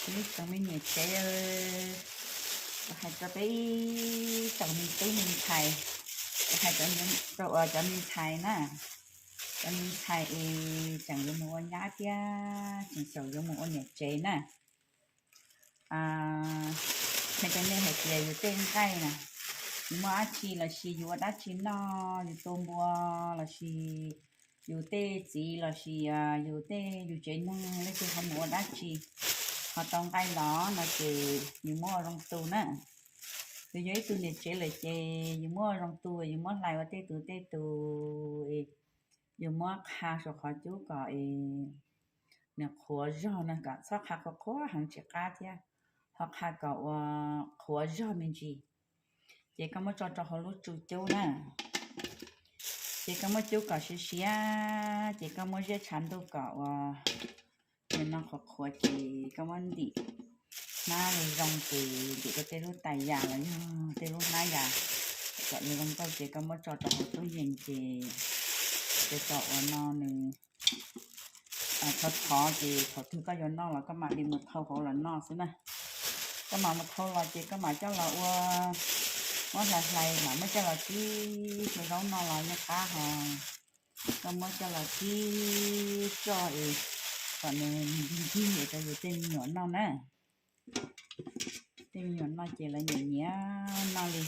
Ib tsoom me niam tsev, kuv hais rau peb tsoom me tub me ntxhais, kuv hais rau cov me ntxhais na, cov me ntxhais es tseem yuav mus ua nyab thiab tseem xyaum yuav mus ua niam tsev na. Qhia rau nej hais tias yus tej nqaij na, yus muaj dab tsi los sis yus ua dab tsi noj, yus tua npua los sis yus tej txiv los sis yus tej yus tsev neeg leej twg ho mus ua dab tsi ho tau nqaij los no ces yus muab ua zoo tu na. Yus yog ib tug niam tsev lawm ces yus muab ua zoo tu, yus muab hlais ua tej tus tej tus, yus muab qha saum qhov cub kom nws qhuav zog no, kom txhob qha qhuav qhuav heev tsis qab thiab, ho qha kom ua qhuav zog me ntsis. Ces koj muab tso rau hauv lub tsu cub na. Ces koj muab cub kom siav siav, ces koj muab ziab tshav ntuj kom ua nws no qhuav qhuav ces koj muab ntim hnab zoo zoo ces ntim rau tej lub tais yas los yog tej lub hnab yas kom zoo zoo nkauj ces koj muab tso rau hauv tub yees ces, ces kom ua no nws thov thov ces thaum twg koj yuav noj los koj mam li mus thau hauv los noj xwb na. Koj mam mus thau los ces koj mam coj los ua, muab hlais hlais mam muab coj los kib ua zaub noj los yeej qab hos. Koj muab coj los kib coj es kom nws ncig ncig es rau yus tej me nyuam noj na. Tej me nyuam noj ces lawv nyiam nyiam noj li.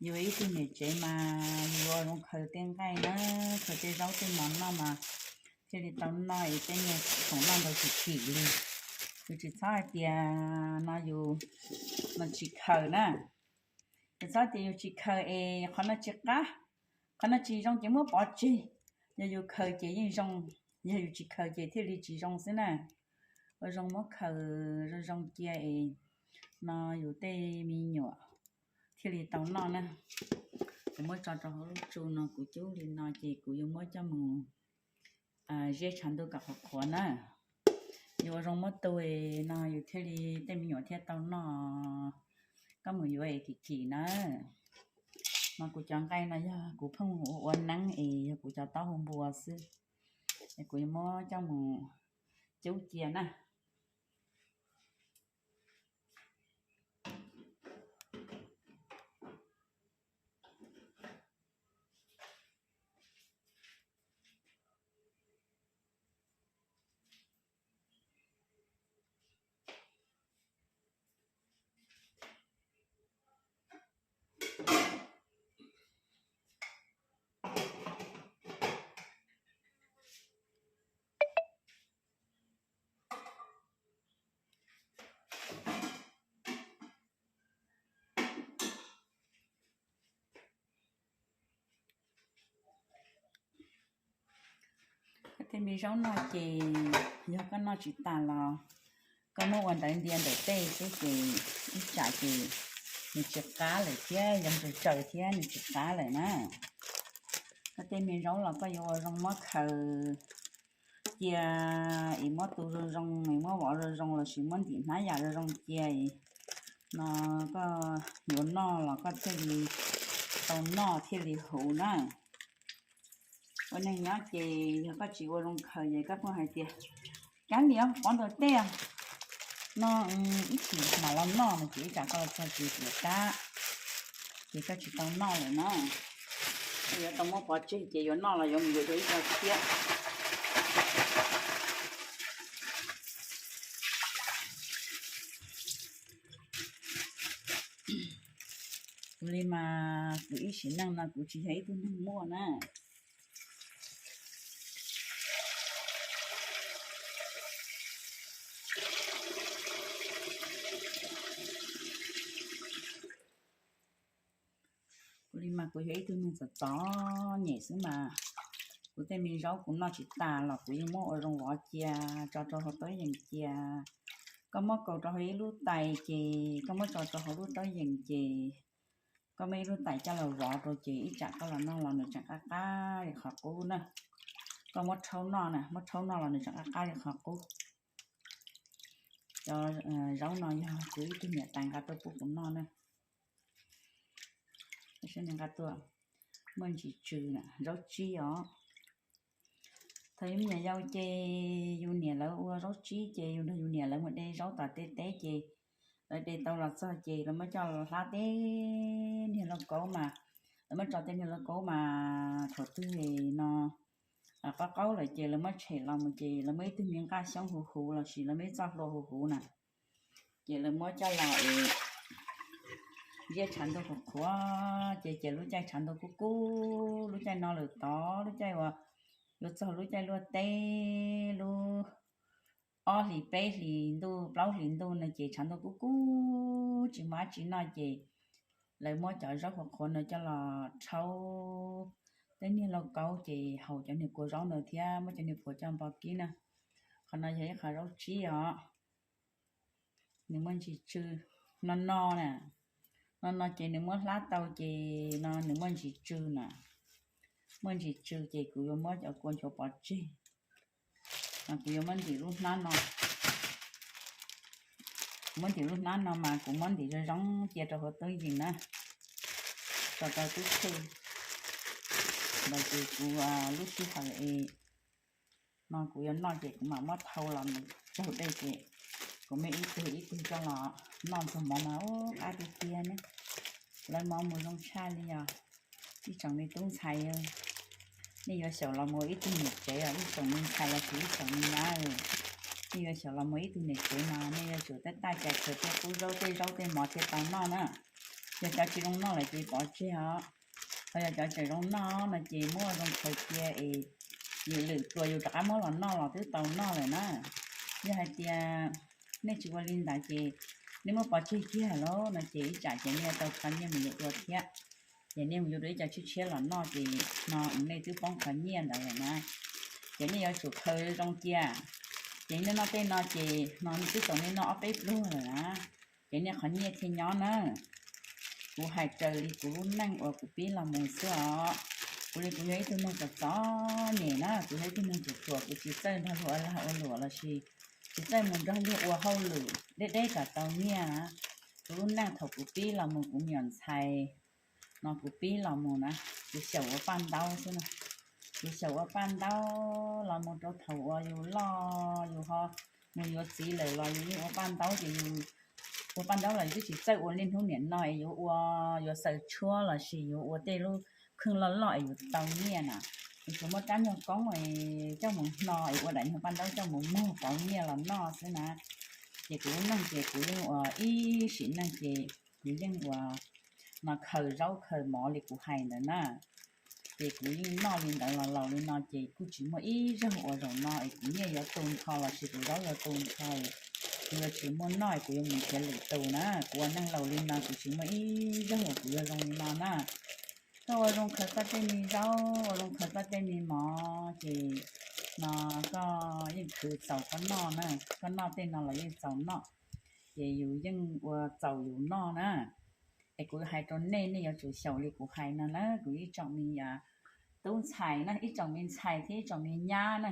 Yus ib tug niam tsev mas yus ua zoo khaws tej nqaij na, khaws tej zaub tej mov noj mas thiaj li tau noj es tej nyuag khoom noj ntau tsis chim li. Yus tsis txhob hais tias no yus, no tsis khaws na. Yus txhob tias yus tsis khaws es qhov no tsis qab, qhov no tsis zoo ces muab pov tseg. Yog yus khaws ces yeej zoo, yog yus tsis khaws ces thiaj li tsis zoo xwb na. Ua zoo muab khaws zoo zoo cia es no yus tej me nyuam thiaj li tau noj na. Kuv muab tso rau hauv lub tsu no kuv cub li no ces kuv yuav muab coj mus ziab tshav ntuj kom qhuav qhuav na. Yus ua zoo muab tu no yus thiaj li tej me nyuam thiaj tau noj. Koj mus yuav es kim kim na. No kuv cov nqaij no yog kuv pheej ua ua neeb es yog kuv cov taub hau npua xwb. Es kuv yuav muab coj mus cub cia na. Koj tej me zaub no ces yog koj noj tsis tas los koj muab ua ntawv ntia ntawm tej xwb ces ib tsam ces nws tsis qab lawm thiab yog nws tsaws thiab nws tsis qab lawm na. Koj tej me zaub los koj yuav ua zoo muab khaws cia es muab tu zoo zoo es muab vov zoo zoo lossis muab ntim hnab yam zoo zoo cia es no koj yuav noj los koj thiaj li tau noj thiaj li huv na. Ua neeg nyob ces yog koj tsis ua zoo khaws ces koj pheej hais tias kab liam pov ntawm tej no ib chim mam los noj no ces ib tsam koj los txog ces yuav kab ces koj tsis tau noj lawm na. Koj yuav tau muab pov tseg ces yuav noj los yuav mus yuav dua ib co thiab. Kuv li mas kuv ib sim neej no kuv tsis yog ib tug neeg muaj na. Kuv li mas kuv yog ib tug neeg txom txom nyem xwb mas, kuv tej me zaub kuv noj tsis tas los kuv yeej muab ua zoo vov cia tso rau hauv tub yees cia. Koj muab kaus rau hauv ib lub tais ces koj muab tso rau hauv lub tub yees ces koj muab ib lub tais coj los vov rau ces ib tsam koj los noj los nws tseem qab qab li qhov qub na. Koj muab rhaub noj na, muab rhaub noj los nws tseem qab qab li qhov qub. Cov zaub no yog kuv ib tug niam tais nqa tuaj pub kuv noj na. Saib nws nqa tuaj, muaj ntsis tsw na, zaub tsib os. Thaum yus me nyuam yaus ces yus niam lawv ua zaub tsib ces yus nrog yus niam lawv mus de zaub tom tej teb ces lawv de tau los txog ces lawv muab coj los hlab teb niag lauj kaub mas, lawv muab tso tej niag lauj kaub mas thaum twg no qaub qaub lawm ces lawv muab tshem los mus ces lawv muab ib tug me nqaj xyoob huv huv lossis lawv muab ib txoj hlua huv huv na, ces lawv muab coj los es ziab tshav ntuj qhuav qhuav ces ces lub caij tshav ntuj kub kub, lub caij no lawm tod lub caij uas yuav txog lub caij luaj teb lub ob hlis peb hlis ntuj plaub hlis ntuj no ces tshav ntuj kub kub tsis muaj dab tsi noj ces lawv muab cov zaub qhuav qhuav no coj los rhaub tej niag lauj kaub ces haus cov niag kua zaub ntawd thiab muab cov niag phuav coj npo kib na. Qhov no yog ib qhov zaub tsib os. Nws muaj ntsis tsw no no na, no no ces nws muab hlab tau ces no nws muaj ntsis tsw na, muaj ntsis tsw ces kuv yuav muab cov kua nchuav pov tseg. Kuv yuav muab ntim lub hnab no, muab ntim lub hnab no mas kuv muab ntim zoo zoo cia rau hauv tub yees na, tso rau tub txhwj. Ntawd ces kuv lub sij hawm es no kuv yuav noj ces kuv mam muab thau los mus tsaug dej ces kuv muab ib tug ib tug coj los noj ntxuag mov mas ua qab tiag tiag ne. Lawv mov mus zoo tshaj li os. Ib tsoom me tub ntxhais, nej yuav xyaum los mus ib tug niam tsev os, ib tsoom me ntxhais lossis ib tsoom me nyab, nej yuav xyaum los mus ib tug niam tsev no nej yuav tsum tab taj cais khaws tej qub zaub tej zaub tej mov thiaj tau noj na. Yog cov tsis zoo noj lawm ces pov tseg os. Ho yog cov tseem zoo noj no ces muab zoo khaws cia es yus lwm tus yus rov qab muab los noj los twb tau noj lawm na. Yog hais tias nej tsis ua li ntawd ces nej muab pov tseg kiag lawm no ces ib tsam ces nej yuav tau kho nyiaj mus yuav dua thiab. Ces nej mus yuav dua ib co tshiab tshiab los noj ces no nej twb poob qhov nyiaj ntawd lawm na. Ces nej yuav tsum khaws zoo cia. Ces nej noj tej no ces no twb tau nej noj ob peb pluag lawm na. Ces nej qhov nyiaj thiaj nyob na. Kuv hais raws li kuv lub neej uas kuv pib los mus xwb os. Kuv li kuv yog ib tug neeg txom txom nyem na, kuv yog ib tug neeg ruam ruam, kuv tsis txawj nrog luag ua lag ua luam lossis tsis txawj mus nrog luag ua hauj lwm deb deb kom tau nyiaj na. Kuv lub neej thaum kuv pib los mus kuv me nyuam ntxhais no kuv pib los mus na, kuv xyaum ua paj ntaub xwb na. Kuv xyaum ua paj ntaub los mus rau thaum uas yus loj yus ho mus yuav txiv lawm los yus yeej ua paj ntaub ces yus ua paj ntaub los yus twb tsis txawj ua niaj hnub niam no es yuav ua, yuav xaws tshuab lossis yuav ua tej lub kheej loj loj es yus tau nyiaj na. Yus tsuas muab rab nyuag koob es coj mus hno es ua daim nyuag paj ntaub coj mus muag pauv nyiaj los noj xwb na. Ces kuv lub neej ces kuv yeej ua ib sim neej ces kuv yeej ua no khaws zaub khaws mov li kuv hais ntawd na. Ces kuv yeej noj li ntawd los laus li no ces kuj tsis muaj ib zaug uas zaum no es kuv nyiaj yuav tu nrho lossis kuv zaub yuav tu nrho es kuv yuav tsis muaj noj es kuv yuav mus nrhiav lwm tus na. Kuv ua neej laus li no kuv tsis muaj ib zaug uas kuv yuav zoo li no na. Koj ua zoo khaws koj tej me zaub, ua zoo khaws koj tej me mov ces no koj yeej khwv txaus koj noj na, koj noj tej no los yeej txaus noj, ces yus yeej ua txaus yus noj na. Es kuv hais rau nej, nej yuav tsum xyaum li kuv hais no na, kuv ib tsoom me tub ntxhais na, ib tsoom me ntxhais thiab ib tsoom me nyab na.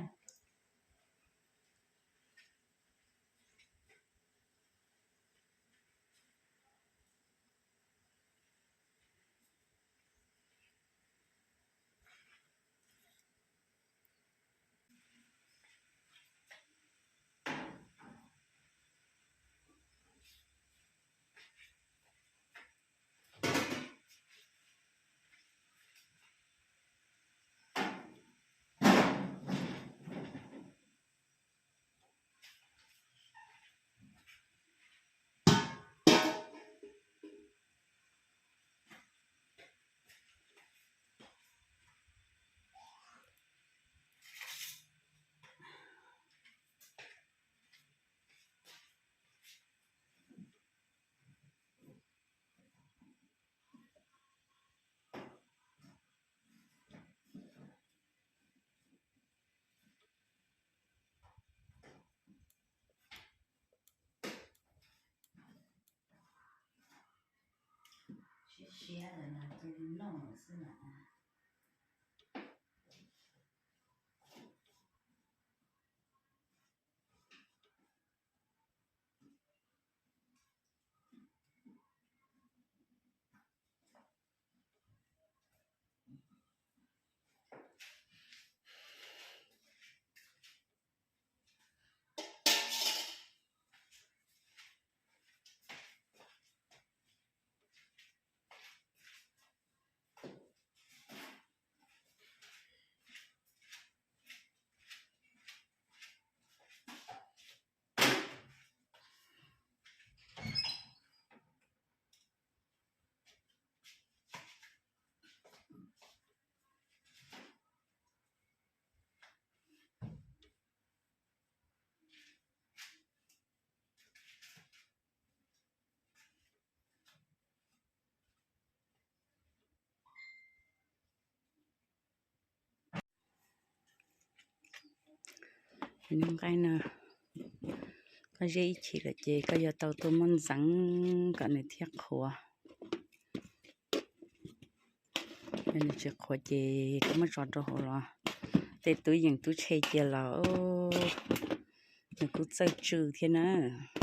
Siab siab lawm na, tus noj xwb na. Nws nqaij no, koj ziab ib chim lawm ces koj yuav tau tuaj muab ntxeev kom nws thiaj qhuav. Yog nws tsis qhuav ces koj muab tso rau hauv los tej tub yeem tub tshe cia los nws kuj txawj tsw thiab nawb.